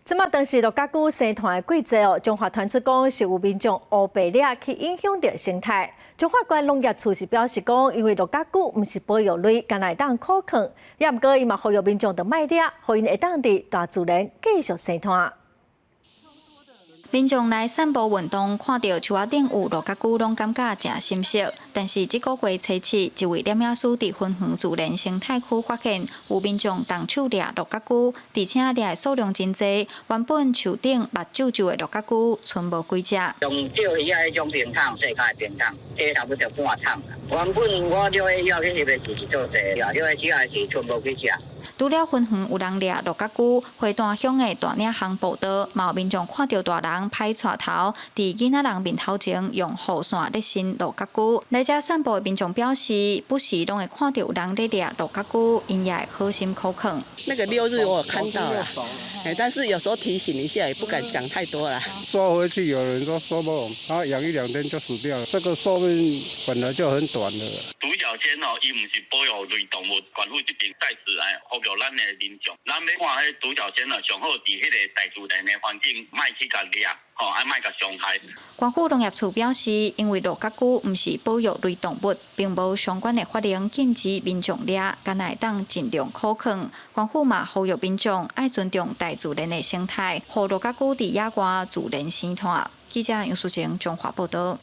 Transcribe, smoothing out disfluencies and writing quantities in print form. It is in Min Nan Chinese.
這馬當時陸角龜生湠的季節哦，彰化傳出講是有民眾烏白掠去影響著生態。彰化縣農業處是表示講，因為陸角龜毋是保育類，敢若會當可囥，也毋過伊嘛呼籲民眾著莫掠，予𪜶會當佇大自然繼續生湠。民眾來散步運動，看著樹仔頂有陸角龜，攏感覺誠心適。但是這個月初七，一位攝影師佇芬園自然生態區發現有民眾動手掠陸角龜，而且掠的數量真濟。原本樹頂目睭睭的陸角龜，賰無幾隻。用釣魚仔彼種冰桶，細跤的冰桶，底差不多半桶。原本我釣魚仔去翕的是一做濟，掠的只仔是賰無幾隻。除了芬園有人掠陸角龜，花壇鄉的大嶺鄉步道，嘛有民眾看著大人歹帶頭，佇囡仔人面頭前用雨傘咧伸陸角龜。來遮散步的民眾表示，不時攏會看著有人咧掠陸角龜，𪜶也會好心可勸。那個六日我有看到啦，但是有時候提醒一下，也不敢講太多啦。抓回去有人說說不，他養一兩天就死掉了。這個壽命本來就很短的。獨角仙哦，伊毋是保育類動物，縣府這邊再次來呼籲咱的民眾，咱欲看彼獨角仙哦，上好佇彼个大自然的環境，莫去共掠，吼，啊莫共傷害。縣府農業處表示，因為陸角龜毋是保育類動物，並無相關的法令禁止民眾掠，敢若會當盡量可囥。縣府嘛呼籲民眾愛尊重大自然的生態，予陸角龜佇野外自然生湠。記者楊淑靜彰化報導。